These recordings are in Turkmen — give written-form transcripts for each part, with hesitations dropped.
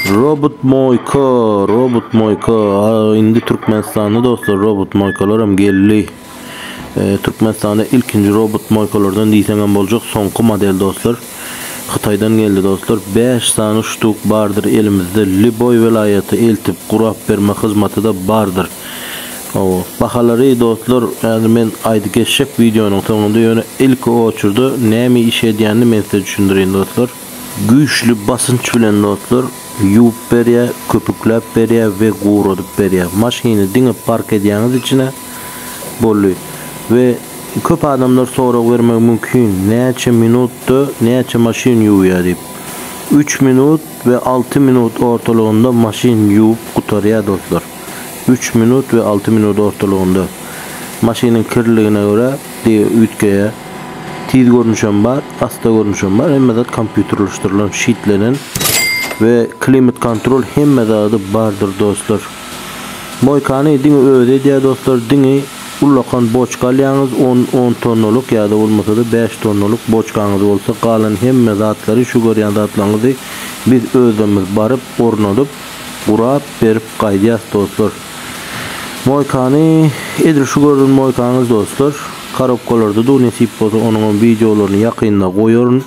Robot moýka, robot moýka. Indi Türkmenistanda dostlar robot moýkalar hem geldi. E, Türkmenistanda ilkinji robot moýkalardan diýseň hem boljak soňky model dostlar. Hytaýdan geldi dostlar. 5 sany ştuk bardyr elimizde. Liboý welaýaty eltip gurap berme hyzmaty da bardyr. Hawa, bahalary dostlar, häzir men aýdyp geçjek wideonyň soňunda ýöne ilki oçurda näme iş edýänini men size düşündireýin dostlar. Güýçli basynç bilen dostlar ýuwup berýär, köpükläp berýär we guradyp berýär. Maşyny diňe park edýäňiz içine boldy. We köp adamlar sorag bermegi mümkin näçe minutda näçe maşyn ýuwýar diýip. Üç minut we alty minut ortalygynda maşyn ýuwup gutarýar dostlar. Üç minut we alty minut ortalygynda. Maşynyň kirliligine görä üýtgeýär. Tiz görnüşem bar, asta görnüşem bar. Hemme zat kompýuterleşdirilen, şitlenen we klimat kontrol hemme zady bardyr dostlar. Moýkany diňe özi edýär dostlar. Diňe ullakan boçka alýaňyz, on, on tonnalyk ýa-da bolmasa-da bäş tonnalyk boçkaňyz bolsa, galan hemme zatlary, şu görýän zatlaryňyzy biz özlerimiz baryp, ornadyp, gurap berip gaýdýas dostlar. Moýkany edil şu gördüň moýkaňyz dostlar. Korobkalarda dur nesip bolsa onuňam wideolaryny ýakynda goýaryn.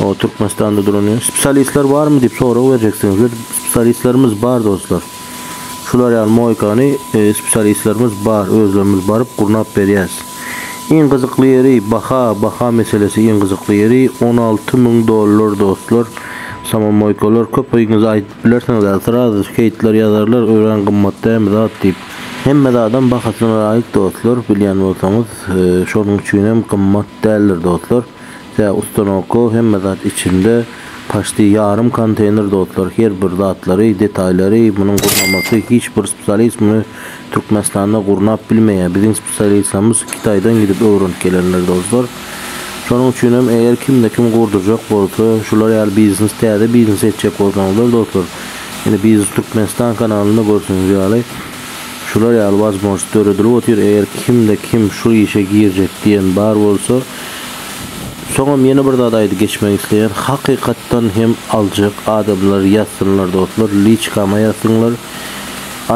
O Türkmenistanda duran spesialistler barmy diýip sorag berjeksiňizler. Spesialistlerimiz bar dostlar. Şular ýaly moýkany e, spesialistlerimiz bar, özlerimiz baryp gurnap berýäs. Iň gyzykly ýeri baha, baha meselesi iň gyzykly ýeri 16 müň dollar dostlar. Samomoýkalar köpüňiz aýdyp bilersiňiz, sraz heýtler ýazarlar örän gymmat dämi zat diýip. Hemme zadam bahasyna laýyk dostlar bilýän bolsaňyz şonuň üçinem gymmat däldir dostlar. Tä ustanowka hemme zat içinde paçti ýarym konteýner dostlar her bir zatlary detaýlary munuň gurnamasy hiç bir spesialist muny Türkmenistanda gurnap bilmeýär biziň spesialistlerimiz Kitaýdan gidip öwrenip gelenler dostlar. Şonuň üçinem eger kimde kim gurdurjak bolsa şular ýaly biznes täze biznes etjek bolsaňyzlar dostlar Ine Biznes Türkmenistan kanalynda görşüňiz ýaly şular ýaly wazmožnost döredilip otyr eger kimde kim şu işe girjek diýen bar bolsa soňam ýene bir zat aýdyp geçmek isleýän hakykatdan hem aljak adamlar ýazsynlar dostlar liçkama ýazsynlar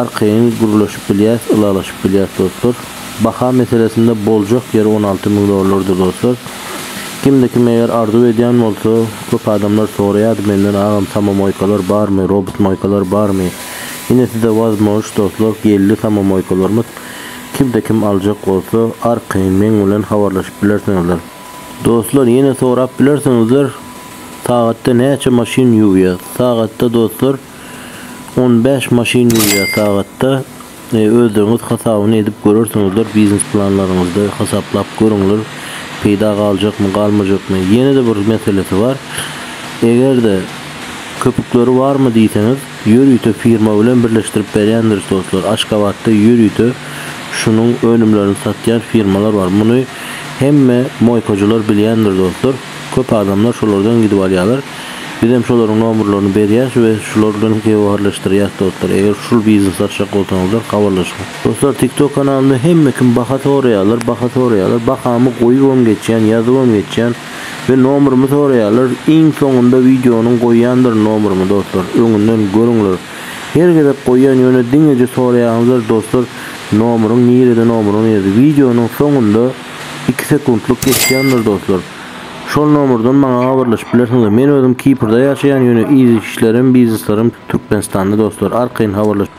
arkaýyn gürleşip bilýäs ylalaşyp bilýäs dostlar baha meselesinde boljak ýeri 16 müň dollardyr dostlar. Kimde kim eger arzuw edýän bolsa, köp adamlar soraýardy menden agam samomoýkalar barmy, robot moýkalar barmy? Ine size wazmož dostlar geldi samomoýkalarymyz. Kimde kim aljak bolsa arkaýyn meň bilen habarlaşyp bilersiňizler. Dostlar ýene sorap bilersiňizler sagatda näçe maşyn ýuwýa? Sagatda dostlar 15 maşyn ýuwýa sagatda. Özleriňiz hasabyny edip görersiňizler biznes planlaryňyzda hasaplap görüňler peýda galjakmy galmajakmy ýenede bir meselesi bar egerde köpükleri barmy diýseňiz ýörite firma bilen birleşdirip berýändiris dostlar Aşgabatda ýörite şunuň önümlerini satýan firmalar bar muny hemme moýkajylar bilýändir dostlar köp adamlar şolardan gidip alýalar Bizem şolaryň nomerlerini berýäs we şular bilen habarlaşdyrýas dostlar. Eger şul biznes açjak bolsaňyzlar habarlaşyň. Dostlar TikTok kanalynda hemme kim baha soraýarlar, baha soraýarlar. Bahamy goýubam geçýän, ýazybam geçýän we nomerimi soraýarlar. Iň soňunda wideonyň goýýandyryn nomerimi dostlar. Öňünden görüňler. Her gezek goýýan ýöne diňeje soraýaňyzlar dostlar nomeriň nirede nomeriň nirede. Wideonyň soňunda 2 sekuntlyk geçýändir dostlar. Şol nomerden maňa habarlaşyp bilersiňiz. Men özüm Kiprde ýaşaýan ýöne işlerim, bizneslerim Türkmenistanda dostlar. Arkaýyn habarlaşyp.